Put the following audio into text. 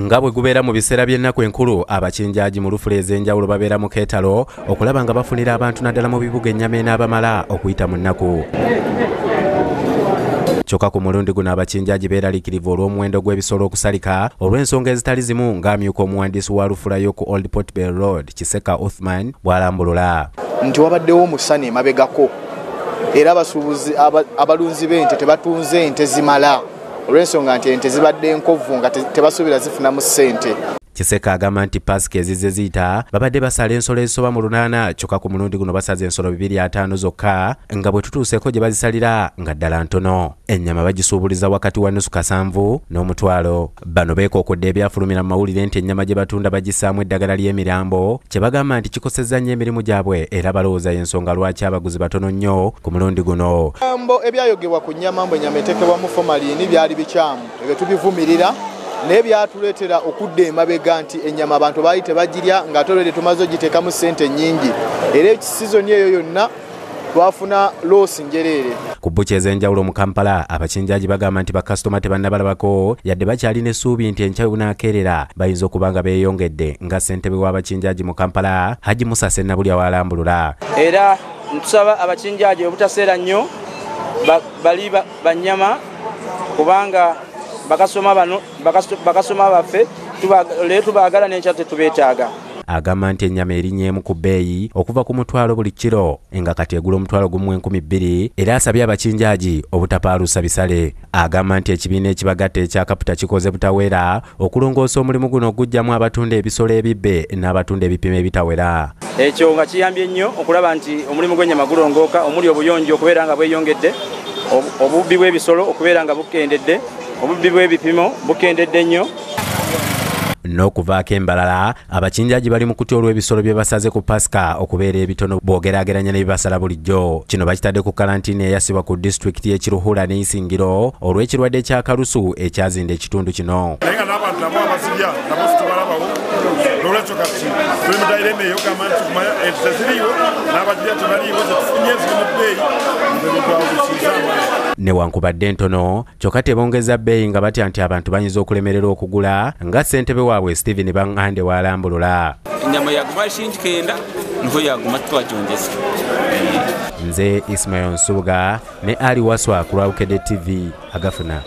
Nga bwe gubeera mu biseera by'ennaku enkulu, abakinjaaji mu lufula ez'enjawulo babeera mu keetalo okulaba nga bafunira abantu naddala mu bibuga ennyama enaabamala okuyita mu nnaku. Kyokka ku mulundi guno abakinjaaji beeraliikirivu olw'omuwendo gw'ebisolo okusalika olw'ensonga ezitali zimu, ng'amyuka omuwandiisi wa lufula y'oku Old Port Bell Road Kiseka Uthman bw'alambulula. Nti wabaddewo omusana emabegako era abasuubuzi abalunzi b'ente tebatunze ente zimala olw'ensonga nti ente zibadde enkovu nga tebasuubira zifunamu ssente. Kiseka agamba nti Pasika ezizze ziyita babadde basala ensolo ezisoba mu 8, kyokka ku mulundi guno basaze ensolo 250 zokka nga bwe tutuuseeko gye bazisalira nga ddala ntono. Ennyama bagisuubuliza wakati wa 750 n'omutwalo. Bano beekookodde ebyafulumira mu mawulire nti ennyama gye batunda bagissaamu eddagala ly'emirambo, kye bagamba nti kikosezza nnyo emirimu gyabwe era balowooza y'ensonga lwaki abaguzi batono nnyo ku mulundi guno. Ebyayogebwa ku nnyama mbu ennyama eteekebwamu formalin byali bikyamu, ebyo tubivumirira. Naye byatuleetera okudda emabega nti ennyama abantu baali tebagirya nga ate tumaze ogiteekamu ssente nnyingi, era ekisizoni eyo yonna twafuna loosi njereere. Ku bbuki ez'enjawulo mu Kampala, abakinjaaji bagamba nti bakasitoma tebannabalabako yadde bakyalina essuubi nti enkya bunaakeerera bayinza okuba nga beeyongedde, nga ssentebe w'abakinjaaji mu Kampala Haji Musa Sennabulya w'alambulula. Era ntusaba abakinjaaji obutaseera nnyo bali bannyama kubanga bakasoma bano bakasoma baffe leero tubaagala n'enkya tetubeetaaga. Agamba nti ennyama erinnya ku bbeeyi okuva ku mutwalo buli kiro nga kati egula 1,200, era asabye abakinjaaji obutapaalusa bisale. Agamba nti ekibiina ekibagatta ekya Kaputa kikoze butaweera okulongoosa omulimu guno oguggyamu abatunda ebisolo ebibbe n'abatunda ebipimo ebitawera. Ekyo nga kiyambye nnyo okulaba nti omulimu gw'ennyama gulongooka, omuli obuyonjo okubeera nga bweyongedde, obubbi bw'ebisolo okubeera nga bukendedde, obubbi bw'ebipimo bukendedde nnyo. N'okuvaako embalala, abakinjaaji bali mu kutya olw'ebisolo bye basaze ku Pasika okubeera ebitono bw'ogeraageranya ne bibasala bulijjo. Kino bakitadde ku kalantiini eyasibwa ku disitulikiti y'e Kiruhura n'Isingiro olw'ekirwadde kya kalusu ekyazinda ekitundu kino. Naye nga n'abantu nabo abazirya nabo situbalabawo, n'olwekyo kati tuli mu dayirema ey'okugamba nti kumanya ente teziriiwo n'abagirya tebaliiwo, zetufunye ziri mu bbeeyi ebintu awo bisiiza amaanyi. Newankubadde ntono, kyokka tebongeza bbeeyi nga batya nti abantu bayinza okulemererwa okugula, nga ssentebe waabwe Steven Bangande w'alambulula. Ennyama yaguma shingi kenda niho yaguma twagyongeza. Nze Ismail Nsubuga ne Ali Waswa ku lwa Bukedde TV agafuna.